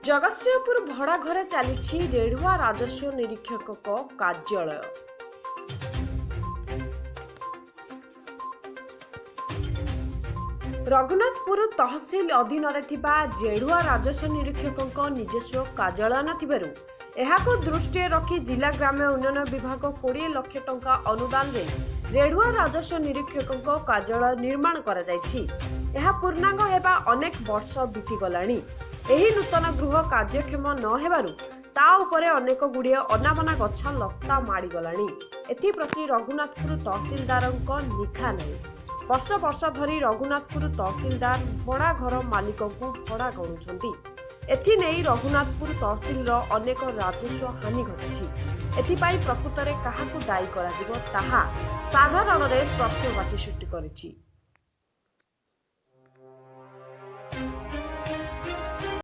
ଜଗତସିଂହପୁର ଭଡ଼ା ଘରେ ଚାଲିଛି ରେଢୁଆ ରାଜସ୍ୱ ନିରୀକ୍ଷକଙ୍କ କାର୍ଯ୍ୟାଳୟ। ରଘୁନାଥପୁର ତହସିଲ ଅଧୀନରେ ଥିବା ରେଢୁଆ ରାଜସ୍ୱ ନିରୀକ୍ଷକଙ୍କ ନିଜସ୍ୱ କାର୍ଯ୍ୟାଳୟ ନଥିବାରୁ ଏହାକୁ ଦୃଷ୍ଟିରେ ରଖି ଜିଲ୍ଲା ଗ୍ରାମ୍ୟ ଉନ୍ନୟନ ବିଭାଗ 20 ଲକ୍ଷ ଟଙ୍କା ଅନୁଦାନରେ ରେଢୁଆ ରାଜସ୍ୱ ନିରୀକ୍ଷକଙ୍କ କାର୍ଯ୍ୟାଳୟ ନିର୍ମାଣ କରାଯାଇଛି। ଏହା ପୂର୍ଣ୍ଣାଙ୍ଗ ହେବା ଅନେକ ବର୍ଷ ବିତିଗଲାଣି। ଏହି ନୂତନ ଗୃହ କାର୍ଯ୍ୟକ୍ଷମ ନ ହେବାରୁ ତା ଉପରେ ଅନେକ ଗୁଡ଼ିଏ ଅନାବନା ଗଛ ଲତା ମାଡ଼ିଗଲାଣି। ଏଥିପ୍ରତି ରଘୁନାଥପୁର ତହସିଲଦାରଙ୍କ ନିଘା ନାହିଁ। ବର୍ଷ ବର୍ଷ ଧରି ରଘୁନାଥପୁର ତହସିଲଦାର ଭଡ଼ା ଘର ମାଲିକଙ୍କୁ ଭଡ଼ା ଗଣୁଛନ୍ତି। ଏଥିନେଇ ରଘୁନାଥପୁର ତହସିଲର ଅନେକ ରାଜସ୍ୱ ହାନି ଘଟିଛି। ଏଥିପାଇଁ ପ୍ରକୃତରେ କାହାକୁ ଦାୟୀ କରାଯିବ, ତାହା ସାଧାରଣରେ ପ୍ରଶ୍ନବାଚୀ ସୃଷ୍ଟି କରିଛି।